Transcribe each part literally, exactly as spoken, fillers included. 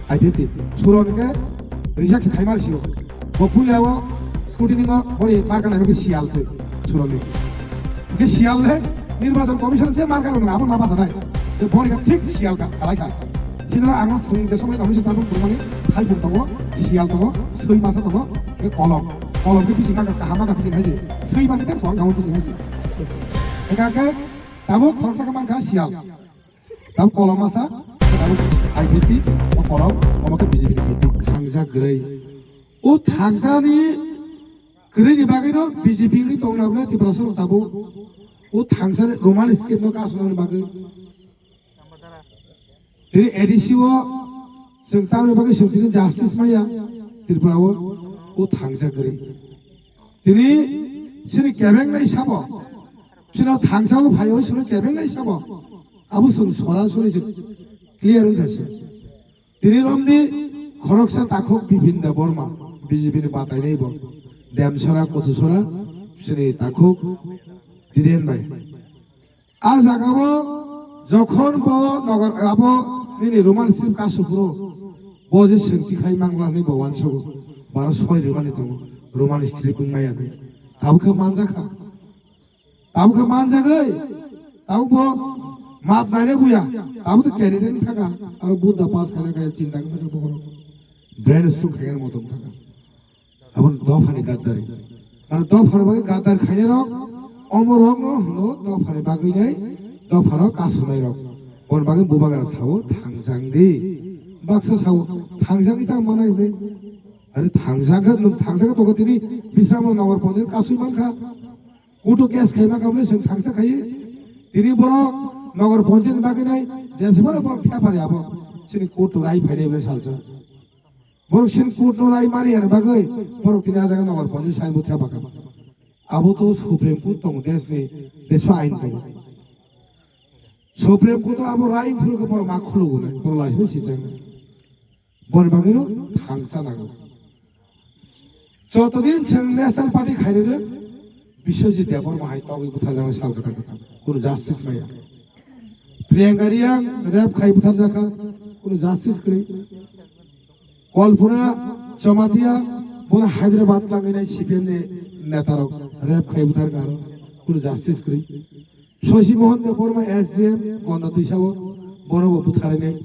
I fifty. Suron ke reject khai mar sio. Bo puila o scrutiny ngo bori marka nai ke sial se. Suron ni. Ke sial le nirbachon commission je marka rong abo ma basa nai. Te bori ka thik sial ka kalai ka. Sinra ang sung je somoi nomi se tabuk bumani khai bum tongo, sial tongo, soi masa tongo, ke kolom. Kolom ke bising ka kahama ka bising hai se. Soi masa te suang kahama bising hai se. Eka ke tabuk khoroksa ka man ka sial. Tamo kolom masa, tamo I B T, o kolom, omo khe B J P ni meeting. Thangsa kwrwi. O thangsani kwrwini bagwino B J P ni tongna bwle Tiprasa rok tabo. O thangsani Roman script no kasunani bagwi. Tini A D C o chwng tamni bagwi chwng tini justice maya Tripura o, o thangsa kwrwi. Tini chini kebeng nai sabo. Chino thangsa o phai o chino kebeng nai sabo. Abo chwng sorasori se clear wngkha se. Tini romdi khoroksa takhuk Bipin Debbarma, B J P ni batai nai bo. Demsora, Kochusora, chini takhuk Dhiren bai. A jaga o jokhon bo nogar abo nini Roman script kasu phuru bo je sengti khai mangla ni bo wansugo. Baro soi rwmani tongo Roman script wngmaya ni. Abo khe manjakha. Tabuk khe manjagwi, tabuk bo map naina buya, tabuk to candidate thaka, aro Buddha pass khaina kaya chinta wngkha bokhorok. Brain stroke khaina motom thaka. Aboni dophani gaddari. Mane dophani bagwi gaddar khaina rok, omo rok no hwno dophani bagwi nai, dophano kasunai rok. Boni bagwi bubagra sao thangjang di. Baksa sao thangjang di ta manai hwnwi. Are thangjang kha, nwng thangjang kha tongkha tini Bisramnagar Panchayat kasui mankha. Kutu case khaima kamle seng thangsa khai. Tini borok Nagar Panchayat bagwi nai jesebano borok thepari abo. Sini kutu rai phainai bai salsa. Borok sini kutu rai mani ani bagwi borok tini ajaga Nagar Panchayat sain bo thepaka. Abo to Supreme Court tongo desni, deso ain tongo. Supreme Court abo rai phuru ko borok ma khulugo nai, borok laisbo sijak. Boni bagwino thangsa nango. Jotodin chwng National Party khairere, Biswajit Debbarma hai togwi butharjaknai sal kwtal kwtal. Kunu justice maya. Priyanka Reang rape khai butharjakha, kunu justice kwrwi. Kalpana Jamatia, bono Hyderabad langwinai C P M ni netarok rape khai butharkha aro, kunu justice kwrwi. Shashi Mohan Debbarma S D M Gonda Twisao bono bo butharwi nai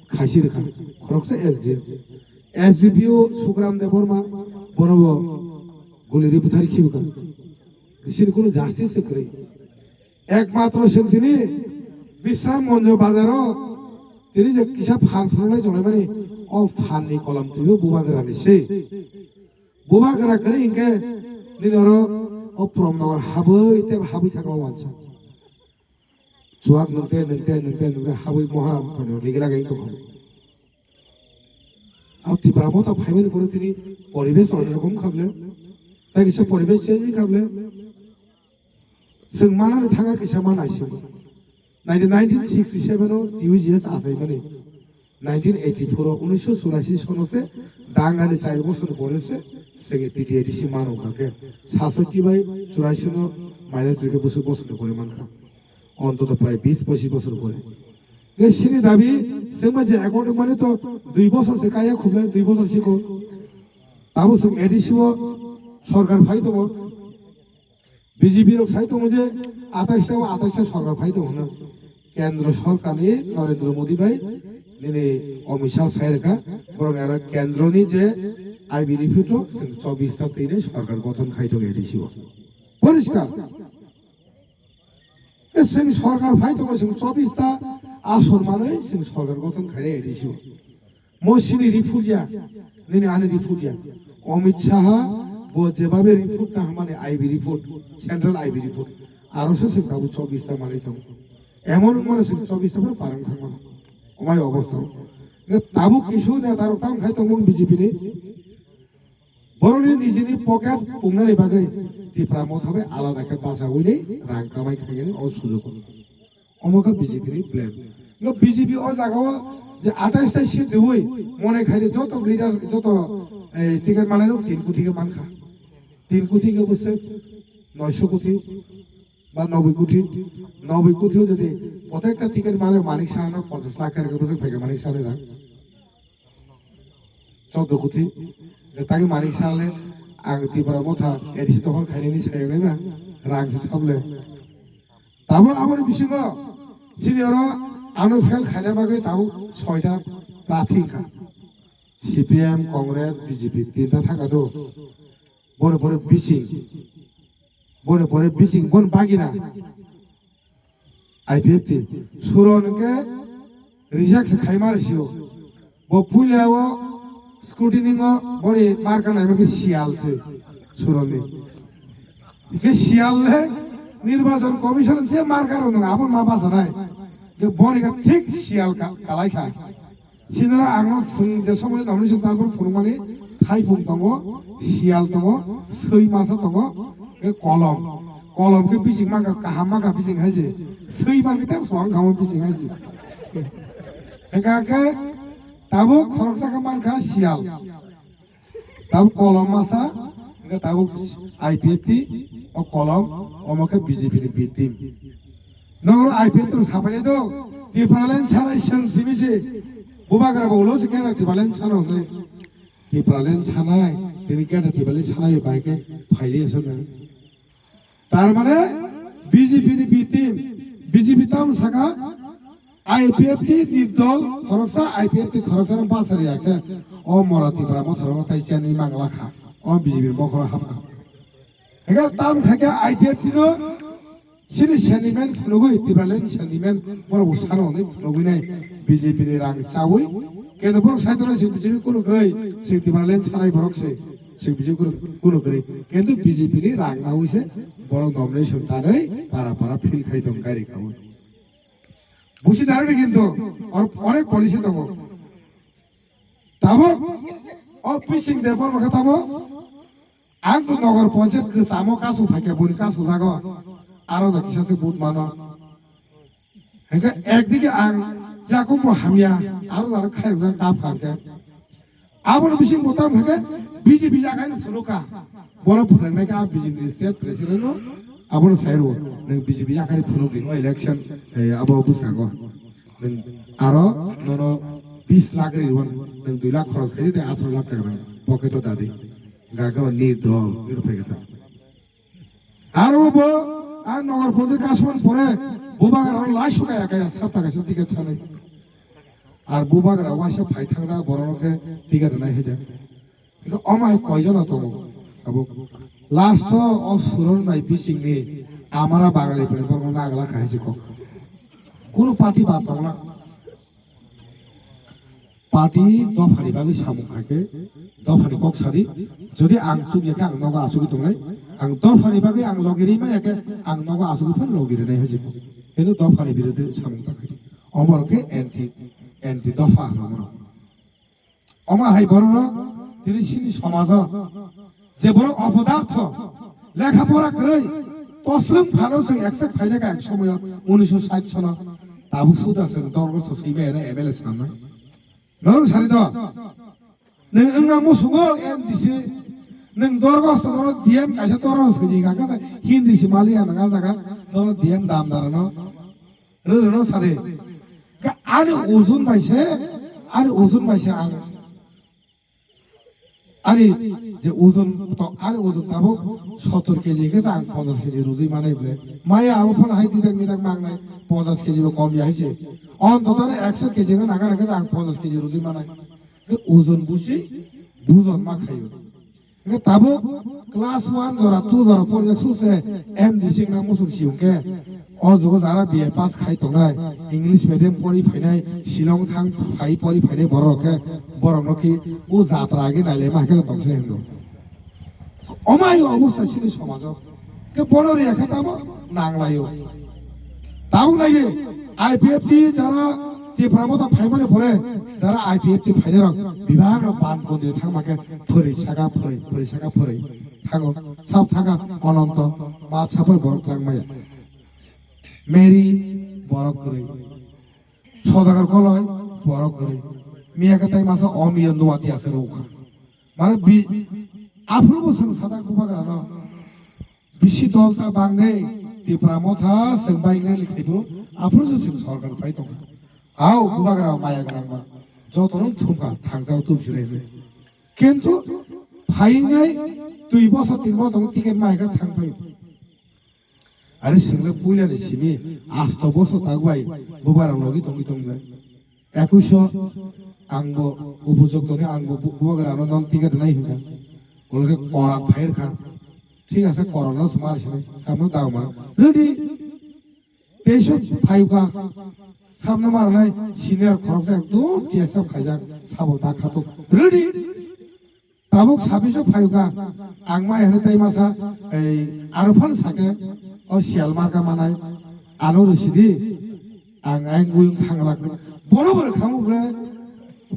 khaisi rwkha, khoroksa S D M. S D P O Sukram Debbarma bono bo guli ri butharwi khibwkha. Sini kunu justice se kwrwi. Ekmatro chwng tini Bisram Monjo bazaro tini je kisa phan phunuknai jolaimani o phan ni kolam twibo bubagrani se. Bubagra kwrwi hinkhe nini oro o prom nogor habwi tei habwi thangma wansa. Chuak nwngte, nwngte, nwngte, nwngte habwi moharam phano rigila gai tongkha. Abo Tipra Motha phaimani pore tini poribesh onrokom khable, tei kisa poribesh change khable. Chwng manani thangkha kisa ma naisingma. Nineteen, nineteen sixty-seven o U G S achaimani, nineteen eighty-four o, unisho churashi sono se dangani char bosor pore se chwng T T A D C mano hwnkha khe, sasotti bai churashi no minus rikhe bwswk bosor ni pore mankha. Ontoto prai bis pochish bosor pore. Ge sini dabi chwngma je account mani to dui bosor se kaya khumle, dui bosor siko. Tabo chwng A D C o sorkar phai tongo. B J P rok sai tongo je atais ta, atais ta sorkar phai tongo hwnwi. Kendro sorkar ni Narendra Modi bai nini Amit Shah sai rwkha, borok ni aro kendro ni je I B report o chwng chobbish ta twi nai sorkar gothon khai tongo A D C o. Poriskar. Ke chwng sorkar phai tongo, chwng chobbish ta asor manwi chwng sorkar gothon khai nai A D C o. Mo sini report ya, nini ani report ya. Amit Shah bo jebabe report na hamani I B report, central I B report. Aro se chwng tabuk chobbish ta manwi tongo. Emon wngmano chwng chobbish ta phano parang thangmano. Omai obostha. Nge tabuk kisu neta rok tam khai tongo B J P ni. Borokni nijini pocket pungnani bagwi Tipra Motha bai alada khe bachaui ni rang kamai khainani o sujugo. Omo khe B J P ni plan. Ngo B J P o jaga o je atais ta seat riui monai khaidi joto leader joto, eh, ticket manai rok tin koti khe mankha. Tin koti khe bwswk noisho koti ba noboi koti. Noboi koti o jodi protekta ticket mane manik sana ponchash lakh khe bwswk phaikha manik sana jang. Chaudo koti. Tagi manik sale ang Tipra Motha A D C dokhor khainani sayang nai ba rang se sable. Tamo aboni bisingo sini oro ano fail khaina bagwi tamo soita prathi wngkha. C P M, Congress, B J P tinta thangkha do. Bore bore bising, bore bore bising bon bagina. I P F T. Suron ke reject se khaima risiyo. Bo puila o scrutiny ngo bori marka naima ke sial se Suronni. Ke sial le Nirbachon Commission je marka ro nang abon ma basa nai. Ke bori ka thik sial ka kalai kha. Sinora ang no swng je somoy nomination tarpor phunukmani thaipung tongo, siyal tongo, swi masa tongo, e kolom. Kolom ke bising mangka kaham mangka bising hai se. Swi mangka tei swang kamo bising hai se. Hingka ke tabuk khoroksa khe mangka siyal. Tabuk kolom masa, hingke tabuk I P F T, o kolom, omo khe B J P ni B team. Nogor I P F T rok sapainai do, Tipraland sanai seng simi se, bubagra bo ulo se kena Tipraland sano hwnwi. Tipraland sanai, tini kena Tipraland sanai bai khe phaili asa na. Tar mane B J P ni B team, B J P tamo saka I P F T ni dol khoroksa, I P F T khoroksa no basa riya khe o mora Tipra Motha ro tai chani mangla kha, o B J P ni bokhoro hapkha. Hingke tam khaikhe I P F T no sini sentiment phunugwi, Tipraland sentiment borok bo sano hwnwi phunugwi nai B J P ni rang chawi. Kendo borok saitoro se B J P kunu kwrwi, se Tipraland sanai borok se, se B J P kunu, kunu kwrwi. Kendo B J P ni rang nawi se borok nomination tanwi para para field khai tong gari kawi. Busi dari kintu or-, onek policy tongo. Tabuk o bising de borok khe tabuk ang to nogor ponchayat kwchamo kasu phaikhe boni kasu jago aro da kisa se but mano. Hingke ekdike ang yakubo hamya aro da khairok jang kap kha hingke. Aboni bising bo tam hingke B J P yakai phunukha. Borok phwrwngnai khe a B J P ni state president no abono sai rwo. Nwng B J P yakhari phunuk di o election, eh, abo bwskango. Nwng aro nono bis lakh ri rwo, nwng dui lakh khoros khaidi tei atharo lakh taka nang pocket o dadi. Gaga ni dol iro phai kata. Aro bo ang nogar ponje kasman pore bubagra lai sukaya kaya sat taka sa ticket sanai. Ar bubagra waisa phai thangna borok khe ticket nai hida. Iko omai koijono tongo. Abo last o suron bai bisingni amara Bangali pore borok nagla khai se kok. Kunu party ba tongla. Party dophani bagwi samung khai khe dophani kok sadi. Jodi ang chuk ya khe ang nogo asugwi tongnai. Ang dophani bagwi ang logi ri ma ya khe ang nogo asugwi phan logi ri nai hai se kok. Kenu dophani birodhi samung ta khai. Omor khe anti, anti dopha hwnwi mano. Omo hai borok rok tini sini somajo je borok opodartho lekha pora kwrwi toslwng phano chwng accept khaina kha ek somoyo unisho sait sono tabuk suda chwng dorgo so simi ene M L A swnamnai. Norok sari do nwng wngna musugo M D C nwng dorgo so norok D M kaisa dorgo so ni kha kha Hindi si mali ya nang jaga norok D M dam darano. Rwrwno sadi. Ka ani ojon bai se, ani ojon bai se ang. Ani je ojon to, ani ojon tabuk sottor K G khe ang ponchash K G rujui manai ble. Maya abo phano hai didak midak mangnai ponchash K G bo kom ya hai se. Ontoto ekso K G no nang khe ang ponchash K G rujui manai. Ke ojon buji, bujon ma khayo. Hingke tabuk class one jora, two jora porjak suse M D C wngna muchung si hingke o jugo jara B A pass khai tongnai, English medium pori phainai, Shillong thang phai pori phainai borok rok khe borok no khe o jatra age nailai ma khe tong se hingo. Omai o obostha sini somajo. Ke bono riya khe tamo nanglaio. Tabuk nai I P F T jara Tipra Motha phaimani pore jara I P F T phainai rok bibak rok ban kondi thangma khe phuri saka phuri, phuri saka phuri thango. Sab thaka Ononto ma sapai borok twlang maya. Mary borok kwrwi. Sodagar Koloi borok kwrwi. Miya khe tai masa omiyo nuati ase rokha. Mane bi-, aphuru bo chwng sadak bubagra no. Bisi dol ta bang nei, Tipra Motha chwng bai rally khai bro, aphuru se chwng sorkar pai tongo. Hao, bubagra maya gwnang ba, joto no thumkha, thangjao tum si rei rei. Kintu phainai twi bosor tin bosor tongo ticket maikha thang phai. Are swngle puilani simi asto bosor tak bai bubagrang logi tongwi tongmle. Ekuiso angbo upojok toni angbo bu-, bubagrano non ticket nai hinka. Olge koran phairkha. Thik ase korano smar sini samno dauma. Ready. Teisho phaiba samno marnai senior khoroksa ekdom T S F khaijak sabo da khatuk. Ready. Tabuk sabiso phaiba ang mai hwnwi tei masa ei aro phan sake o sial marka manai ano rwsidi ang ayang uyung thanglak bono bono khamu bre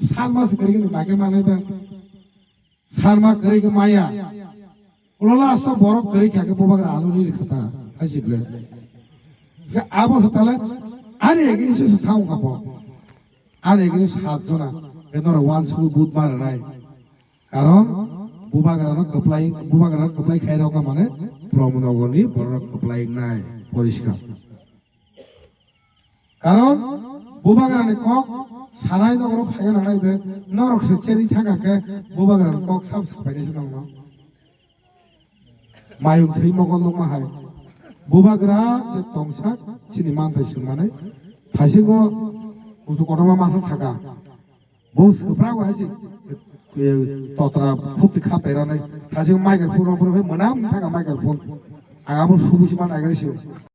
sat mas kari kani bake manai ba. Sarma kwrwi khe maya. Ulo last o borok kwrwi kha khe bubagra ano ri rwkha ta. Hai si ble. Khe abo se tale ani against o se thang kha bo. Ani against o sat jona. Khe norok one sui vote ma rwnai. Karon bubagra no kwplai, bubagra no kwplai khai rok mane Brahmanagar ni borok kwplai nai poriskar. Karon bubagrani kok sarai nogoro phaiya nangnai ble norok se cheri thangkha khe bubagrani kok sab sapainai se nongno. Mayung thwi mokol nokma hai. Bubagra je tongsa chini manthai swngmani thaisingo muitu kotorma masa saka. Bo swprak bo hai se, eh, totra khupti kha peranai. Thaisingo microphone rok phuru hai mwnam thangkha microphone. Ang abo subusi man agre se.